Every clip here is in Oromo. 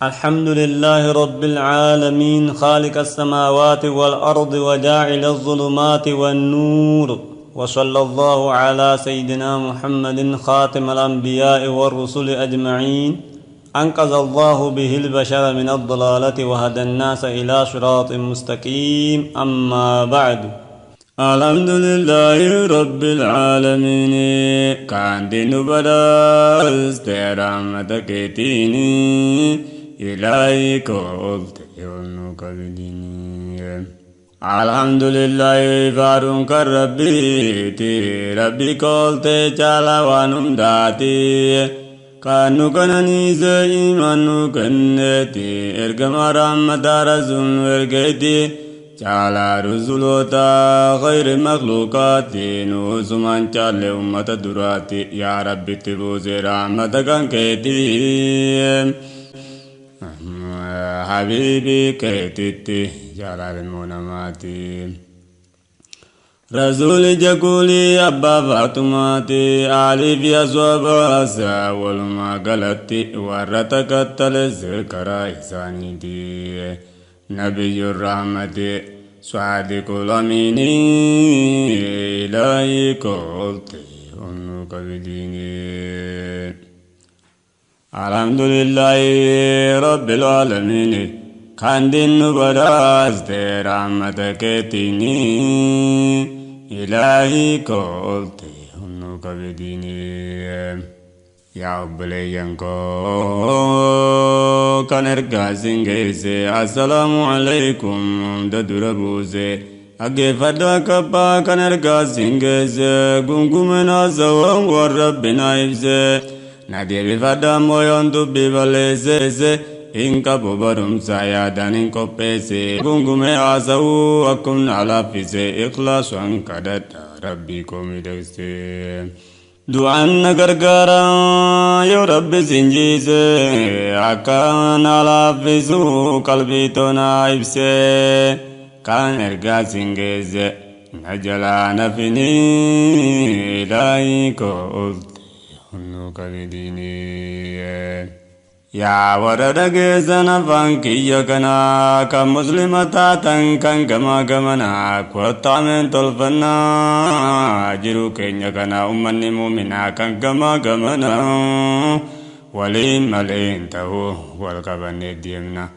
الحمد لله رب العالمين خالق السماوات والأرض وجاعل الظلمات والنور وصلى الله على سيدنا محمد خاتم الأنبياء والرسل أجمعين أنقذ الله به البشر من الضلالة وهدى الناس إلى صراط مستقيم. أما بعد، الحمد لله رب العالمين كان دين بدرست رحمتك تيني إلهي قلت يونك بديني. الحمد لله فارونك ربي تي ربي قلت جالوانم داتي كانو كنني زيمانو كنتي ارقم رحمة رسول ورقيتي جعل رسولتا غير مخلوقات نوسمان جعل أمة دراتي يا ربي تبوزي رحمتك كيتي حبيبي كيتي جلال المناماتي رسول جقولي أبا فاطماتي علي في أصواب والما قلتي ورتكتل الذكرى إحسانيتي نبي الرحمة صادق الأمين إلهي قلت أمك بديني. الحمد لله رب العالمين كان دين براست رحمتك تيني إلهي قلت أمك بديني. يا أبليانكو كان إرقاسين جيسي السلام عليكم ددربوزي أجي كبا كان إرقاسين جيسي قمقمنا سوا وربنا يبسي نادي بفدا مويون دبي باليسي إنك ببرم سيادان كوبيسي قمقمي عسو أكون على فيسي إخلاص وانكدت ربي كومي دكسي دعان غرغرا يا رب سنجيسي أكان على فيسو قلبي تنايبسي كان إرقا سنجيسي نجلا نفني إلهي قلت هنوك بديني. يا ورد جيسنا فانكي كنا كمسلمة تنكن كما كمنا كوتا من تلفنا جرو كينيا كنا أمني مؤمنا كن كما كمنا ولين ملين تهو والقبن ديمنا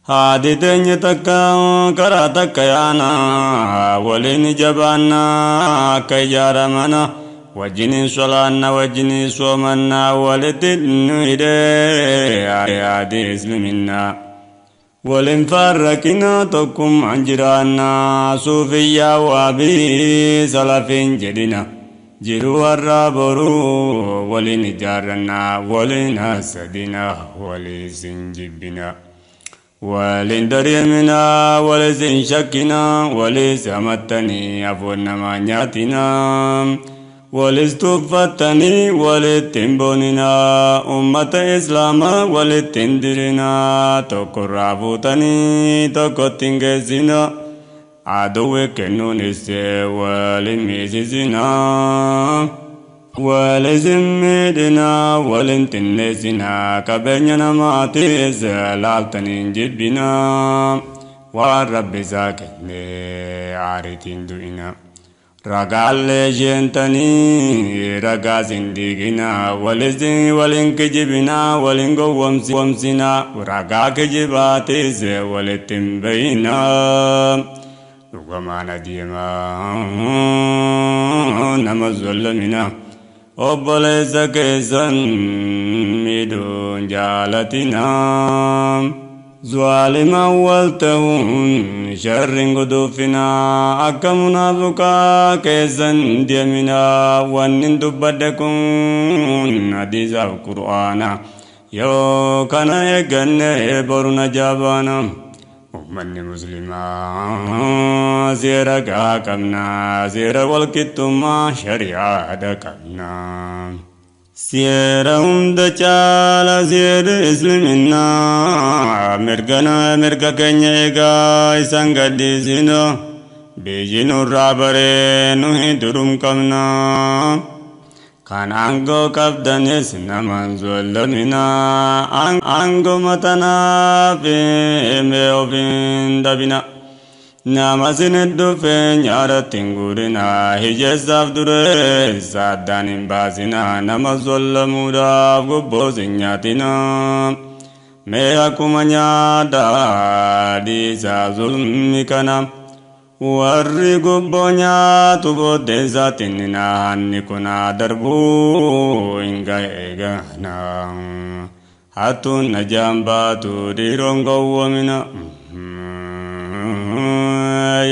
هادي تني تكا كرا تكيانا ولين جبانا كيجارمنا وجني صلانا وجني صومنا ولدن إلي إسلمنا ولنفرقنا تكم عن صوفيا وابي سلفين جدنا جرو الرابرو ولنجارنا ولنحسدنا ولسنجبنا ولندريمنا ولسنشكنا ولسمتني أفونا ما نياتنا ولستفتني ولتنبوننا أمة إسلاما ولتندرنا تقرابوتني تقتنجزنا عدو كنونس ولميزنا ولزمدنا ولنتنسنا كبنينا ما تيز لالتنين جبنا والرب ساكن عارتين دوئنا رجال جنتني رجا زندگینا ولزن ولنکجبنا ولنگو ومسنا رجا كجباتيز ولتنبينا وما نديما نمزلمنا أبليس كيسن مدون جالتنا ظالما والتهون شر قدوفنا أكمنا بكا كيسن ديمنا ونن دبدكون حديث القرآن يو كان يغن برنا جابانا أمني مسلما سيرا كمنا سيرا والكتما شريعة كمنا سيرا هم دجال سير إسلامنا مرغنا مرغا كنيغا إسانغديسينو بيجينو رابري نوهي درم كمنا. Kan aangoo qabdanis naman zollaminaa. Aangoo matanaaf mee ofiin dabina. Nama isin dhufe nyaaratti hin guurinaa. Hiyyeessaaf dureessa addaan hin baasinaa. Nama zollamuudhaaf gubboos hin nyaatinaa. Mee akkuma nyaadhaa dhiisaa zulmi kana. Warri gubboo nyaatu booddee isaatti hanni kun haa darbuu hin ga'e gaana. Hattuun najaan baatu dhiiroon gowwoomina.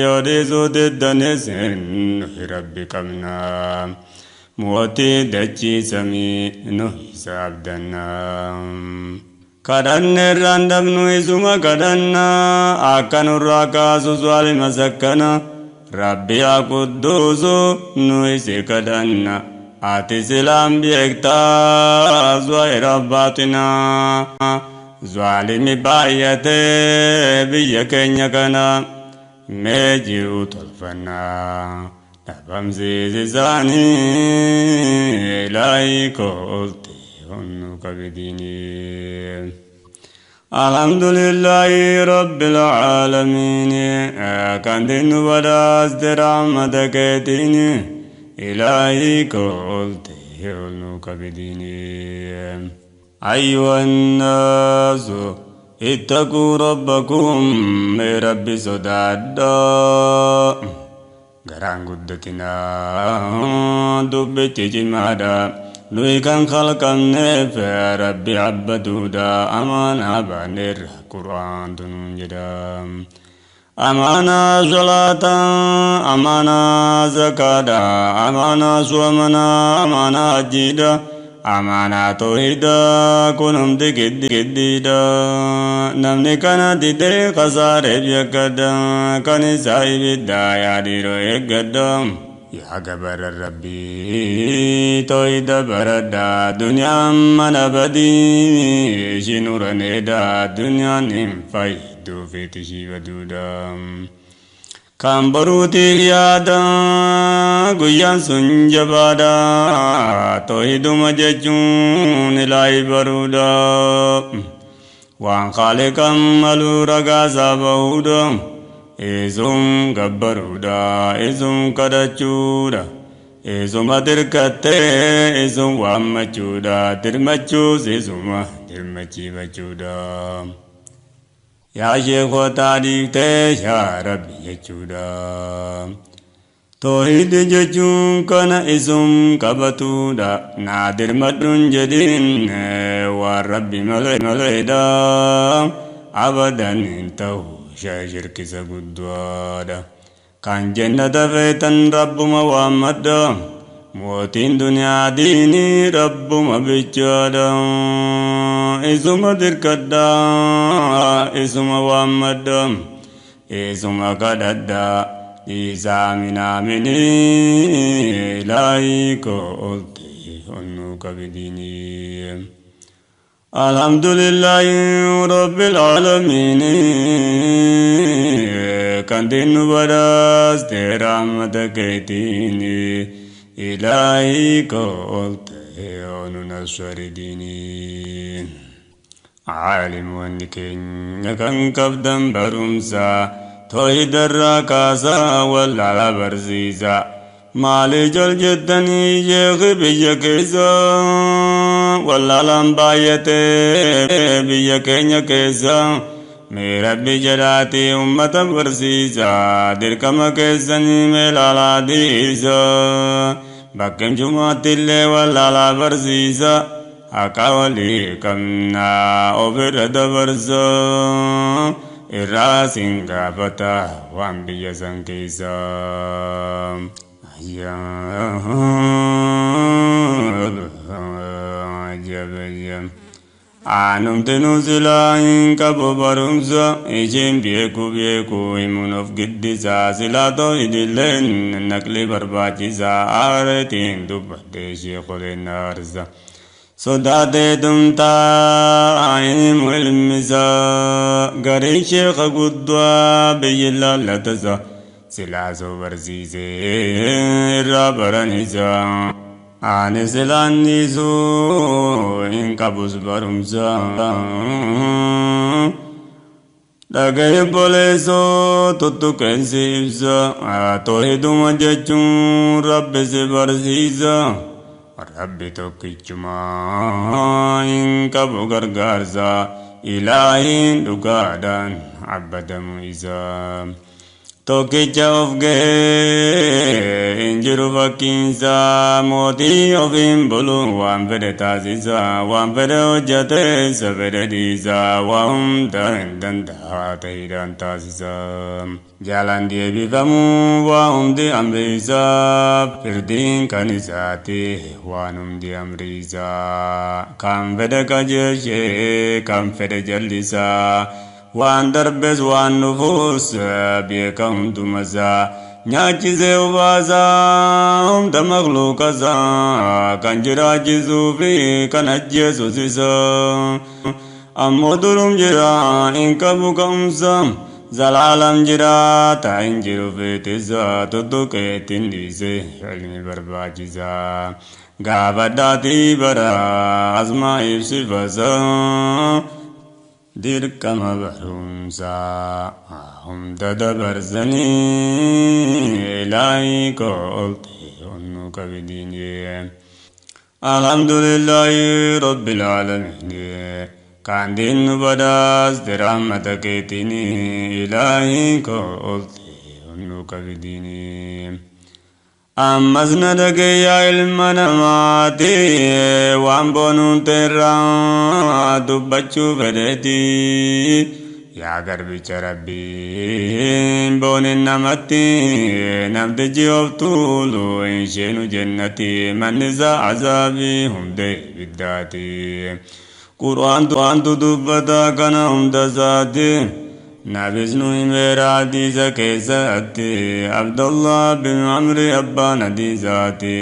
Yoo dhiisuu diddanis nuyi rabbi qabna. Mootii dachii samii nu isa abdanna. Kadhanne irraan dhabnu isuma kadhanna. Akka nurraa kaasu zaalima sakkana. Rabbi haa qudduusu nu isi kadhanna. Ati silaan beektaa zaahira baaxinaa. Zaalimi baay'atee biyya keenya kana. Mee jiru tolfannaa. Dhabamsiisi isaanii ilaahii koolte onnu qabdiini. Alhamdulillahi rabbil aalamiin. Kan dinnu badhaaste rahmata keetiin. Ilaahii koolte onnu qabdiini. أيها الناس اتقوا ربكم ربي صدادا. Garaan guddatinaa dubbichi cimaadha. Nuyi kan kalqamneef rabbi abbaduudha. Amaanaa baaneerra qur'aantu nuun jedha. Amaanaa salaataa, amaanaa zakaadha, amaanaa soomanaa, amaanaa hajjiidha. Amaanaa toohida kun hundi giddiidha. Namni kana didee kasaareef yakkadha. Kan isaa ibiddaa yaa dhiiroo eeggadha. Yaa gabara rabbii toohida baradha. Duniyaan mana badii ishiin uraneedha. Duniyaan hin fayyaduu feeti ishii baduudha. Kan boruutiif yaada guyyaan sun jabaadha. Toohiduma jechuun ilaahi baruudha. Waan khaaliqan maluu ragaasaa bahuudha. Isum gabbaruudha. Isum kadhachuudha. Isuma dirkattee isum waammachuudha. Dirmachuus isuma dirmachiifachuudha. Yaa sheekotaa dhiiftee yaa rabbi jechuudha. Toohidi jechuun kana isum qabatuudha. Naa dirmadhuun jedhin waan rabbi maleedha. Abadan hin ta'u shirkisa guddaadha. Kan jannata feetan rabbuma waammadha. Mootiin duniyaa diinii rabbuma bichaadha. Isuma dirkadha. Isuma waammadha. Isuma kadhadha. Dhiisaa minaaminii ilaahii koolte onnu qabdiini. Alhamdulillahi rabbil aalamiin. Kan dinnu badhaaste rahmata keetiin. Ilaahii koolte onu naswari diini. Aalimoonni keenya kan qabdan barumsa. Toohidarraa kaasaa wallaala barsiisa. Maali jal jettanii sheekhi biyya keessa. Wallaalaan baay'atee biyya keenya keessa. Mee rabbi jedhaatii ummata barsiisa. Dirqama keessanii mee laalaa dhiisa. Bakka jumaatti illee wallaalaa barsiisa. Haqa walii qabnaa ofirra dabarsa. Irraa sin gaafata waan biyya san keessa. Anumti nu silaa hin qabu barumsa. Isheen beeku beeku himuun of giddisaa. Silaa toohidilleen naqli barbaachisaa. Aareetiin dubbadhee sheekoleen aarsa. Sodaatee tumtaa himu ilmisaa. Garii sheeka guddaa biyyi laallatasa. Silaa soo barsiisee irraa baranisaa. Ani silaan dhiisuu hin qabus barumsa. Dhagaye obboleessoo tuttuqeensi ibsa. Toohiduma jechuun Rabbi si barsiisa. Rabbi tokkichuma hin qabu gargaarsa. Ilaahiin dhugaadhaan abbadamu isaa. Tokkicha of gahee hin jiru fakkiinsaa, mootii ofiin bulu waan fedhe taasisa, waan fedhe hojjete isa fedhe dhiisa, waa hunda hin danda'a ta'idhaan taasisa. Jalaan deebifamuu waa hundi amri isaa, firdiin kan isaati waan hundi amri isaa, kan fedhe qajeelchee kan fedhe jallisaa. Waan darbes waan dhufuus beeka hundumasaa, nyaachisee obaasaa hunda makluuqasaa, kan jiraachisuu fi kan ajjeesus isa. Ammoo durum jira hin qabu ka'umsa, zalaalam jiraata hin jiru feetisa, tuttuqeettiin dhiise ilmi barbaachisaa. Gaafadhaatii bara asmaa ibsifasaa. Dirqama barumsaa hunda dabarsanii, ilaahii koo olte onnu qabdiin. Alhamdulillahi rabbil aalamiin. Kan diinnu badaaste rahmata keetiin, ilaahii koo olte onnu qabdiin. Ammas na dhagayyaa ilma namaati, waan boonuun teerraa dubbachuu fedheeti. Yaa garbicha Rabbii boonin namatti, namtichi of tuulu hin sheenu jennati, manni isaa azaabii hundee ibiddaati. Qur'aantu dubbata kana hunda isaati. Nabis nu himeera hadiisa keessatti, Abdullah bin Amri abbaan hadiisaati.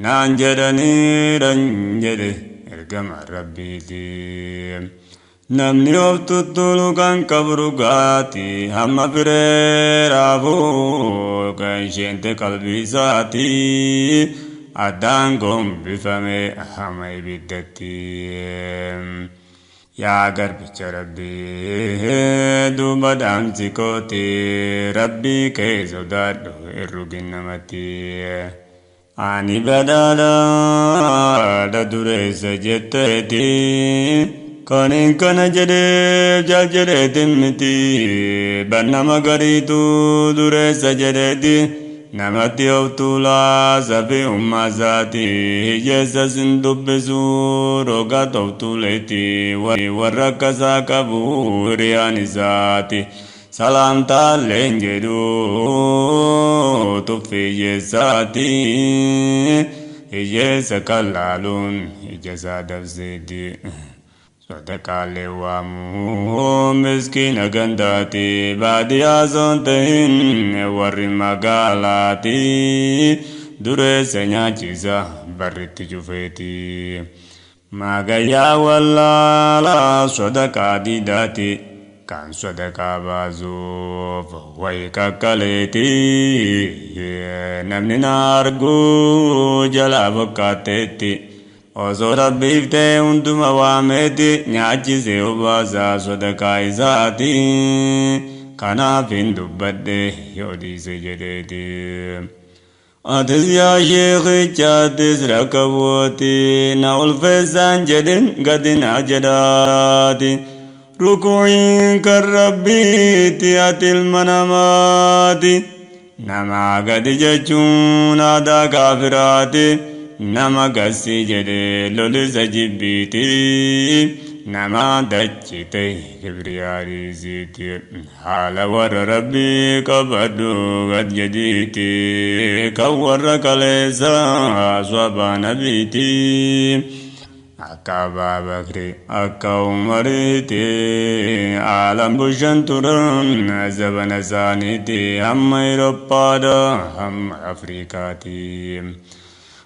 Naan jedhaniiran jedhe ergama Rabbiiti. Namni of tuttuulu kan qabu dhugaati, hamma firee raafuu kan isheente qalbii isaati. Addaan gombifame hama ibiddatti. Yaa garbicha Rabbii duuba dhaamsi kooti, Rabbii kee sodaadhu hin namatti. Ani badhaadhaadha dureessa jetteeti. Kanin kana jedheef jaal jedheetin miti. Bannama gariitu dureessa jedheeti. Namatti of tuulaa safi ummaa isaati. Hiyyeessa sin dubbisu roga of tuuleeti. Warra akkasaa qabu hiriyaan isaati. Salaamtaallee hin jedhu tuffii hiyyeessaati. Hiyyeessa kallaaluun ija isaa dabseeti. Sadaqaalee waamuu miskiina gandaati. Baadiyyaa osoo hin ta'in warri magaalaati. Dureessa nyaachisa barritti cufeeti. Magayyaa wallaalaa sadaqaa diidaati. Kan sadaqaa baasuuf wayi kakkaleeti. Namni na arguu jalaa bokkaatteetti. Osoo Rabbiif ta'e hunduma waameeti, nyaachisee obaasaa sadaqaa isaati. Kanaaf hin dubbadhe yoo dhiise jedheeti. Atis yaa sheekicha atis rakkabooti, na ulfeessaan jedhin gadi naa jedhaati. Rukuu'iin kan Rabbiiti ati ilma namaati. Namaa gadi jechuun aadaa kaafiraati. Nama gassi jedhee lolisa jibbiiti. Nama dachite kibriyaariisiiti. Haala warra Rabbii qabadhu gad jedhiiti. Kan warra kaleessa sobaa nabiiti. Akka Abbaa Bakri akka Umariiti. Aalam bushan turan zabana isaaniiti. Hamma Awurooppaadha hamma Afrikaati.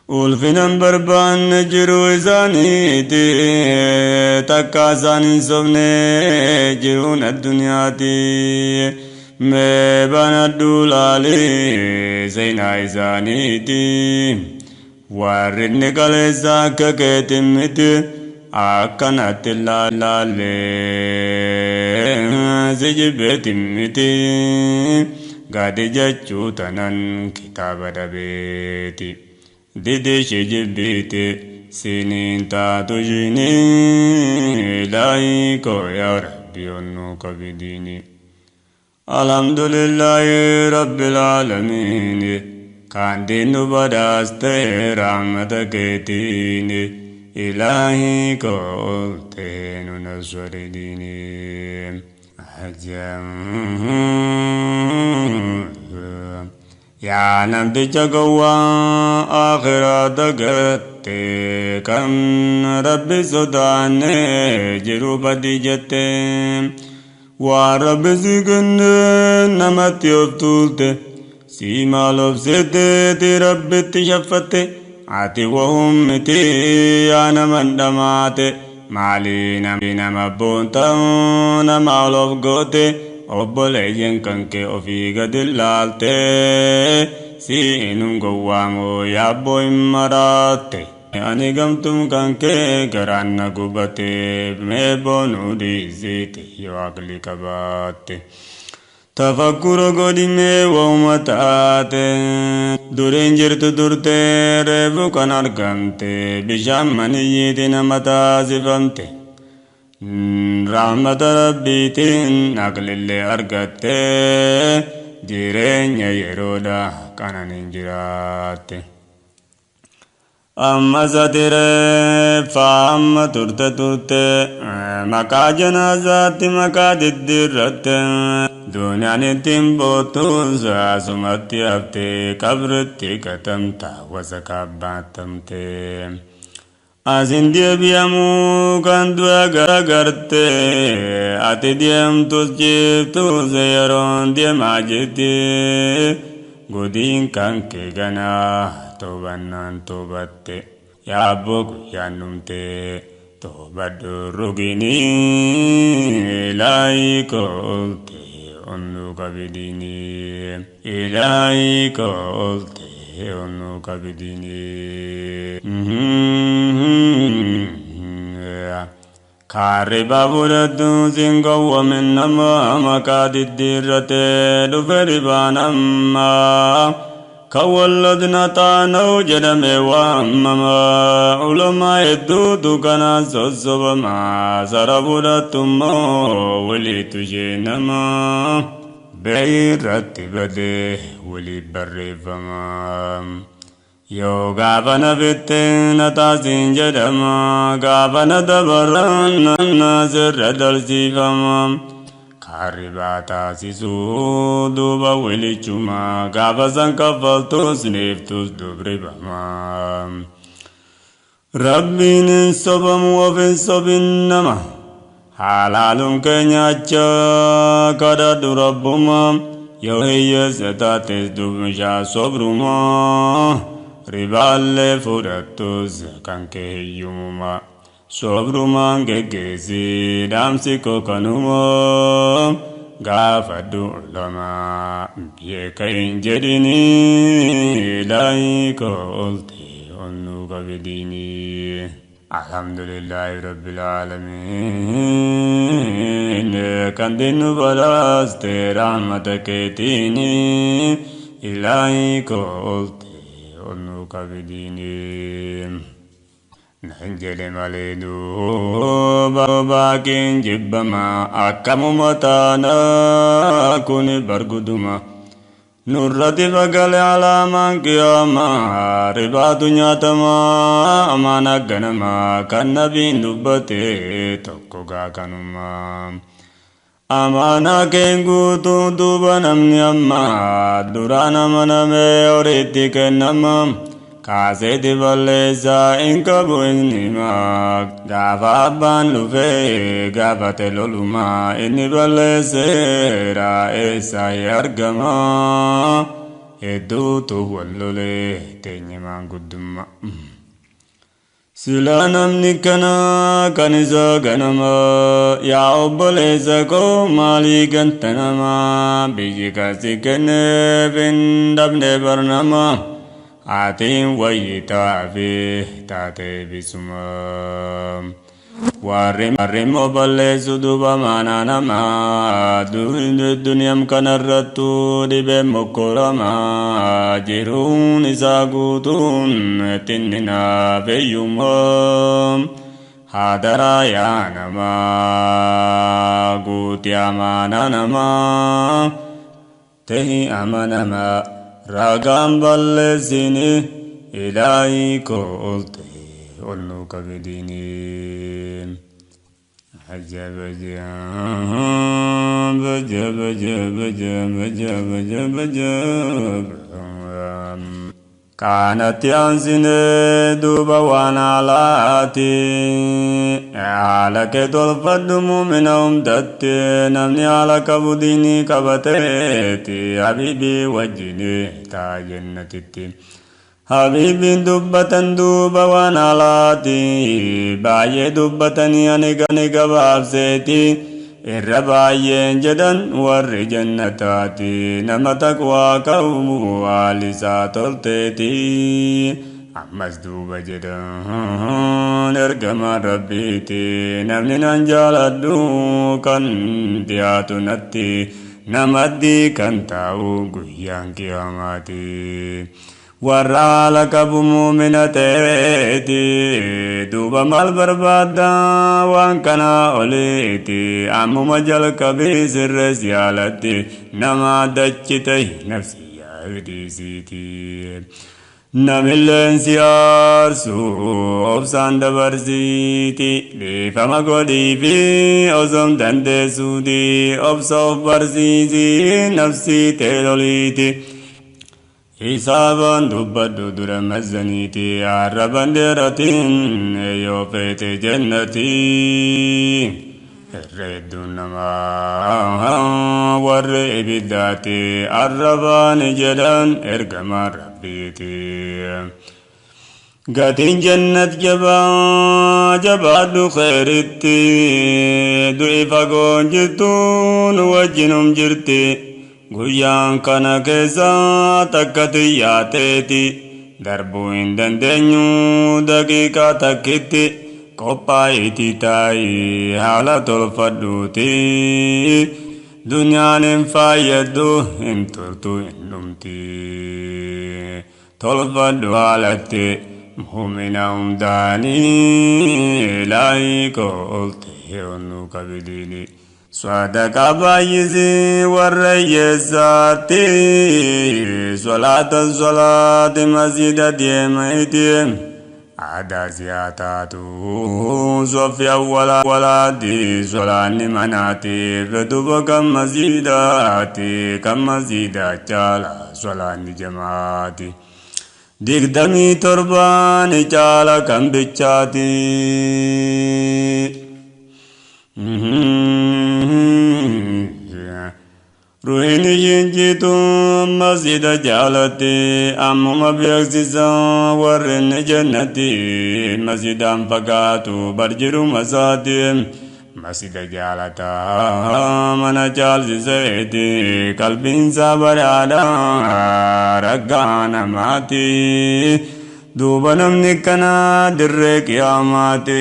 Ulfinan barbaanne jiru isaaniiti. Takka isaan hin sobne jiruun addunyaati. Mee banadhu laalii seenaa isaaniiti. Warri inni kaleessa akka keetiin miti akkanatti laallee si jibbeetiin miti gadi jechuu tanan kitaaba dhabeeti. Didi ishee jibbiite siniin taatu ishiinii ilaahii koo yaa Rabbi onnuu qabidiini. Alhamdulillahi Rabbil Aalamiin. Kan diinu badhaaste rahmata keetiin ilaahii koo oltee nu naswaridiini. Yaa namticha gowwaa akhiraa dagatte kan Rabbi sodaanne jiru badii jette waan Rabbi si kenne namatti of tuulte. Si maal obseeteeti Rabbitti shaffatte ati wahum miti yaa naman dhamaate maalii nama boonta nama ol of goote obboleeyyan kan kee ofii gadi laalte siinum gowwaamoo yaabboo hin maraatte. Ani gamtuun kan kee garaan na gubate mee boonuu dhiisite yoo aqli qabaatte. Tafakkura godhimee wauma taate duriin jirtu turte reefu kan argamte bishaan maniyyiiti nama taasifamte. Rahmata Rabbiitiin aqlillee argatte jireenya yeroodha qananiin jiraatte. Amma satiree amma turte turte maqaa janaazaatti maqaa diddiirratte duniyaan ittiin boottuus asumatti haftee qabritti gatamta wasa kaabaatamte. Asin deebi'amuu kan du'a garagarte ati deemtus jiiftus yeroon deemaa jirti gudiin kan kee ganaa toobannaan toobatte yaabboo guyyaan dhumte toobadhu ruginii ilaahii koo olte onnuu qabidinii ilaahii koo olte onnuu qabidinii. Kaarriba fudhadhu siin gowwoomin nama maqaa diddiirratee dhufe ribaan ammaa. Kawalladna taanau jedhame waamama ulamaa hedduutu kanaan sossobama sara fudhattummoo waliitu isheenama beeyirratti badee walii barreeffama. Yoo gaafa na fitte na taasiin jedhama gaafa na dabaran na sirra dalsiifama. Kaarribaa taasisuu duuba wilichuma gaafa san kaffaltus neeftus dubribama. Rabbiin hin sobamu of hin sobin nama halaalum keenya acha kadhadhu rabbuma yoo hiyyeessa taates dubmishaa sobruma ribaallee fudhattus kan kee hiyyumuma. Sobrumaan geggeessi dhaamsi koo kanuma gaafadhu ulamaa beeka hin jedhini ilaahii koo olte onnuu qabidini. Alhamdulillahi Rabbil Aalamiin kan dinnu badhaaste rahmata keetiini ilaahii koo olte onnuu qabidini. Nan jedhe malee duuba baaqiin jibbama akkamuma taana kuni barguduma. Nurratti fagale alaamaan qiyaamaa ribaatu nyaatamaa amaana ganamaa kan nabiin dubbate tokko gaa kanuma. Amaanaa keen guutuu duuba namni ammaa duraan amanamee horiitti kennama. Kaaseeti balleessaa hin qabu inni himaa gaafa abbaan dhufee gaafate lolumaa inni balleesseera eessaa argama hedduutu wal lolee teenyimaan guddummaa. Silaa namni kana kan isa ganama yaa obboleessa koo maalii ganta namaa biyyi kasi kenneef hin dhabne barnama. Atiin wayyitaa fi taatee bisuma. Warri immoo balleessu duuba maanaa namaa duniyam kanarrattu dhibeen mokkoramaa jiruun isaa guutuun xinninaaf eeyyumaa hadaraa yaa namaa guutii amaanaa namaa tahi amanamaa ragaan balleessini ilaahii koo ol ta'e ol nu qabidini. عجب عجب عجب عجب عجب عجب عجب كانت ينزل دوبا وانا لاتي على كدول فدم منهم دت نمني على كبديني كبتتي حبيبي وجني تا جنتي حبيبي دبة دوبا وانا لاتي باية دبة يعني قبابسيتي الربايين جدا ور جنتاتي نما تقوى قوم والسا تلتتي أمس دوبا جدا نرقم ربيتي نمني ننجال الدوكا دياتو نتي نمدي كنتاو قيان قياماتي warra haala qabu muumina ta'eeti duuba maal barbaadda waan kanaa oliiti ammuma jalqabii sirrees yaalatti nama dachi ta'e nafsi yaadisiiti. Namilleen si aarsu obsaan dabarsiiti dhiifama godhii fi osoom dandeessuuti obsa of barsiisi nafsii ta'e loliiti. Hisaabaan dubbadhu dura mazzaniiti arraban dheeratiin yoo feete jannatii. Herreedduun namaa warri ibiddaati arrabaan jedhan ergamaan rabbiiti. Gatiin jannat jabaa jabaadhu khayritti du'i fagoon jirtuun wajjinum jirti. Guyyaan kana keessa takka xiyyaa darbuu hin dandeenyu daqiiqaa takkitti qophaa'iitii taa'ii haala tolfadhuuti. Duniyaan hin fayyaddu hin turtu hin dhumti. Tolfadhu haalatti muumina hundaanii ilaahii koo ol ta'e onnuu qabidiini. Sadaqa baay'isii warra hiyyeessaatti salaata salaati masjida deemaiti aadaa siyaa taatu sofi awwalaati solaanni manaatiif duba kan masjidaati kan masjidaa caala solaanni jamaati 27 caala kan bichaati. Ruhiin ishiin masjida jaalatti ammuma beeksisa warreen jannatti masjidaan fagaatu barjiruma isaati masjida jaalata mana caalsiseeti qalbiinsaa badhaadha raggaa namaati. Duuba namni kana dirree qiyaamaati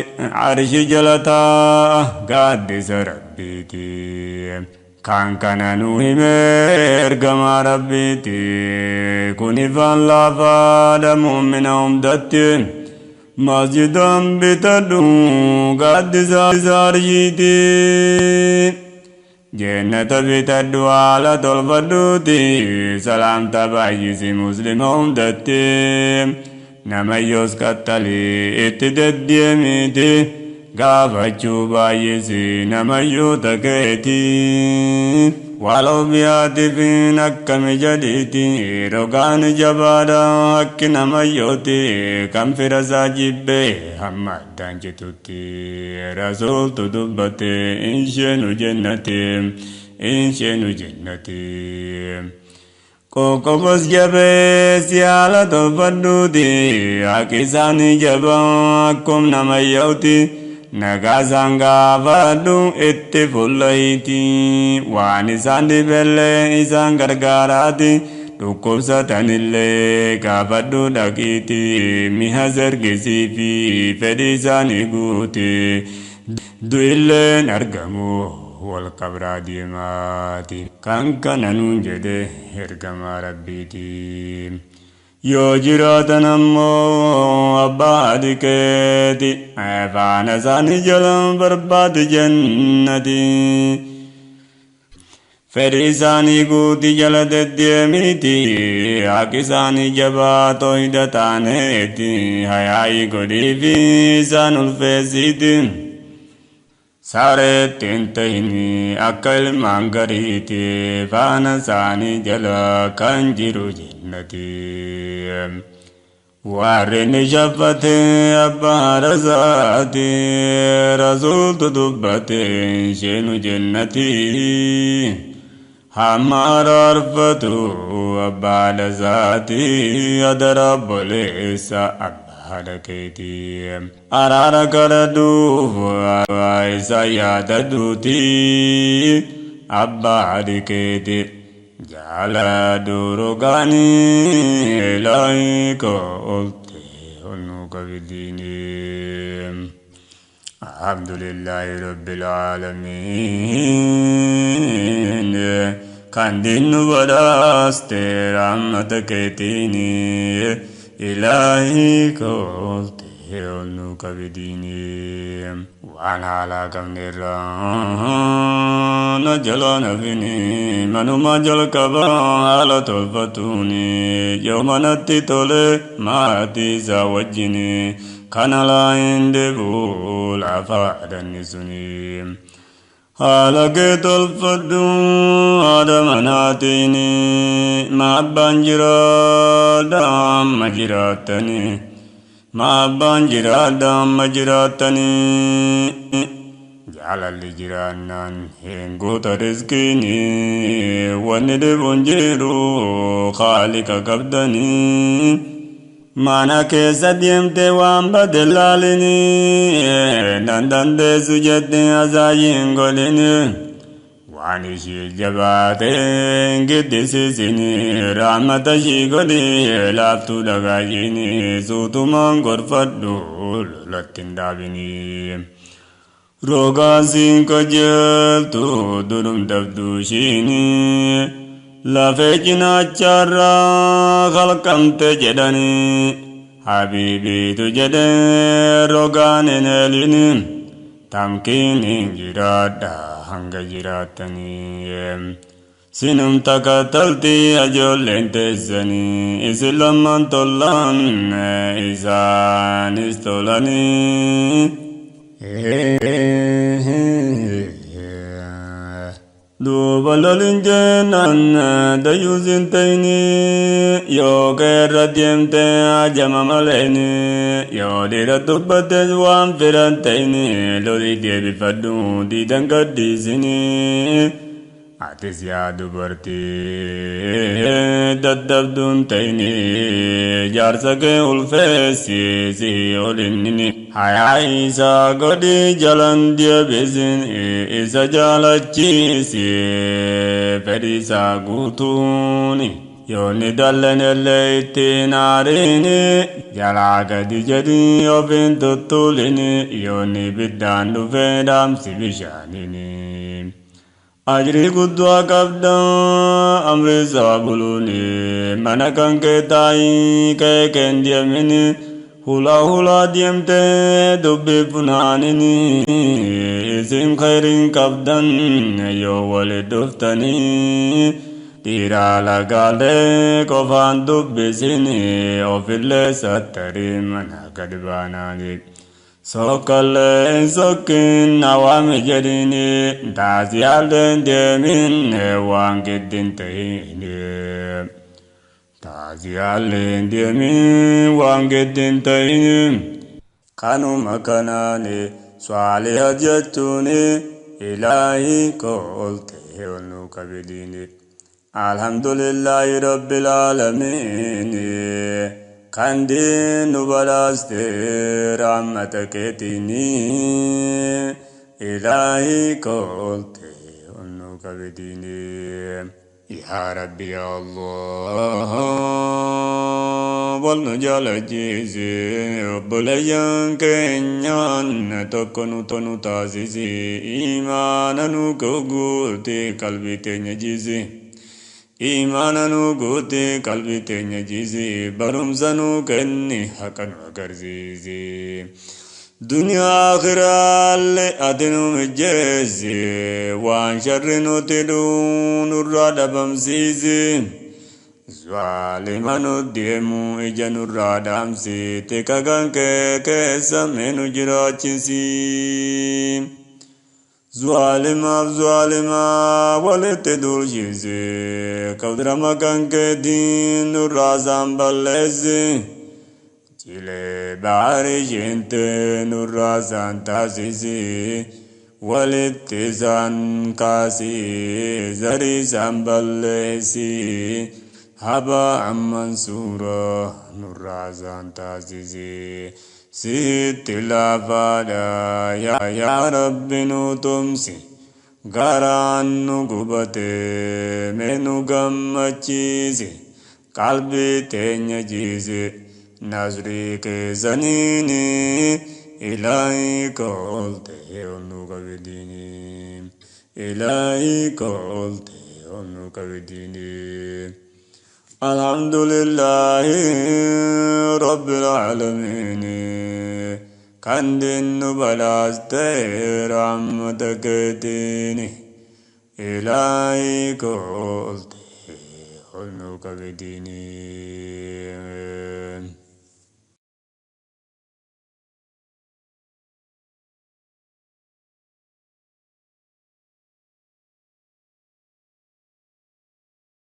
arshi jalataa gaaddisa rabbiiti. Kan kana nu hime ergamaa rabbiiti. Kun ifaan laafaadha muumina hundatti. Masjidaan bitadhu gaaddisa arshiiti. Jannata bitadhu haala tolfadhuuti. Salaamta baay'isi muslima hundatti. Namayyoos qaxxalee itti deddeemiti. Gaafachuu baay'isi namayyoota keeti. Waloo biyyaatiifin akkami jedhiiti. Rogaan jabaadha akki namayyooti. Kan fira isaa jibbee hamma addaan citutti. Rasuultu dubbate insheenu jennati. Insheenu jennati. Qoqqobos jabeessi haala tolfadhuuti. Haqi isaanii jabaa akkum namayyooti. Nagaa isaan gaafadhu itti fullayti. Waan isaan dhibellee isaan gargaaraati. Dhukkubsatanillee gaafadhu dhaqiiti mi'a sergisii fi fedhii isaanii guuti. Du'illeen argamu wal qabraa deemaati. Kan kana nuun jedhe ergamaa Rabbiiti. Yoo jiraatan ammoo abbaa dikeeti faana isaanii jalan barbaadu jannati. Fedhii isaanii guuti jala deddeemiti haqi isaanii jabaa tooyida taaneeti hayaa'ii godhiifi isaan ulfeessiti. Sareetti hin tahini akka ilmaan gariiti faana isaanii jala kan jiru jannati. Warri ni shaffate abbaa rasaati rasuultu dubbate isheenu jannati. Hamma araarfatu abbaa lasaati adara obboleessa abbaa haadha keetii. Araara kadhadhuuf isa yaadadhuuti abbaa haadhi keeti. Jaaladhu rogaanii ilaahi oolte ol nu qabidiini. Alhamdulillahi Rabbil Aalamiin. Kan diinnu badhaaste rahmata keetiini. Ilaahi koolte ol nu qabidiini. Waan haalaa qabnerraa na jalaa nafini manuma jalqaba haala tolfatuuni yoo manatti tole maatii isaa wajjini kana laa hin deebi'u lafa adanni suni. Haala kee tolfadhu haadha manaatiin maabbaan jiraadha amma jiraattanii. Maabbaan jiraadha amma jiraattanii. Jaalalli jiraannaan hin guuta riskiini wanni dhibuun jiru khaalika qabdanii. Mana keessa deemtee waan bade laalini nan dandeessu jettee azaayiin godhini. Waan ishii jabaate hin giddisiisini rahmata ishii godhi laaftuu dhagaayini suutumaan gorfadhu lolatti hin dhaabini. Rogaan siin qajeeltu durum dabduu ishiini lafee cinaacharraa halqamte jedhanii habiibiitu jedhee rogaan hin eelini. Tamkiin hin jiraadha hanga jiraattanii. Sinum takattalti ijoolleen teessanii isin lamman tollaan isaanis tolanii. Duuba lolin jennaan dayyuus hin ta'ini yoo qeerra deemte ajama maleeni yoo dhiira dubbattes waan firan ta'ini loli deebifadhu diidan gaddiisini. Atis yaa dubartii daddabduun ta'ini jaarsa kee ulfeessi si olinnini. Hayaa isaa godhi jalan deebisin isa jaalachiisi fedhii isaa guutuuni. Yoonni dallanellee ittiin aariini jalaa gadi jedhi ofiin tuttulini yoonni ibiddaan dhufee dhaamsi bishaanini. Ajrii guddaa qabda amri isaa buluuni mana kan kee taa'ii kee keen deemini hulaa hulaa deemtee dubbii funaanini isin khayriin qabdan yoo wali dhuftanii dhiiraa lagaalee qofaan dubbisini ofillee sattarii mana gad baanaani. Sokkallee sokkin hawaami jedhini taasiyaalleen deemin waan giddin ta'ini. Taasiyaalleen deemin waan giddin ta'ini. Kanuma kanaani saaliha jechuuni ilaahi koolte ol nu qabidiini. Alhamdulillahi Rabbil Aalamiin. Kan diin nu badhaaste rahmata keetiini ilaahi koolte ol nu qabidiini. Yaa Rabbi yaa Allah, wal nu jaalachiisi, obboleeyyan keenyaan tokko nu tonu taasisi, imaana nu guuti qalbii teenya jiisi. Imaana nu guuti qalbii teenya jiisi, barumsa nu kenni, haqa nu agarsiisi. Duniyaa akhiraallee ati nu mijeessi, waan sharri nuti nurraa dhabamsiisi. Zaalima nu deemu ija nurraa dhaamsi, tika kan kee keessa mee nu jiraachisi. Zaalimaaf zaalimaa walitti duulchisi, qawdirama kan keetiin nurraa isaan balleessi. Cilee baarii ishente nurraa isaan taasisi, walitti isaan kaasi, zarii isaan balleessi. Habaa mansuura nurraa isaan taasisi. Sitti laafaadha yaa Rabbi, nu tumsi. Garaan nu gubate mee nu gammachiisi. Qalbii teenya jiisi. Nasrii keessaniini ilaahi koolte ol nu qabidini. Ilaahi koolte ol nu qabidini. الحمد لله رب العالمين، kan nu badhaaste rahmata keetiini. Ilaahi koolte ol nu qabidini.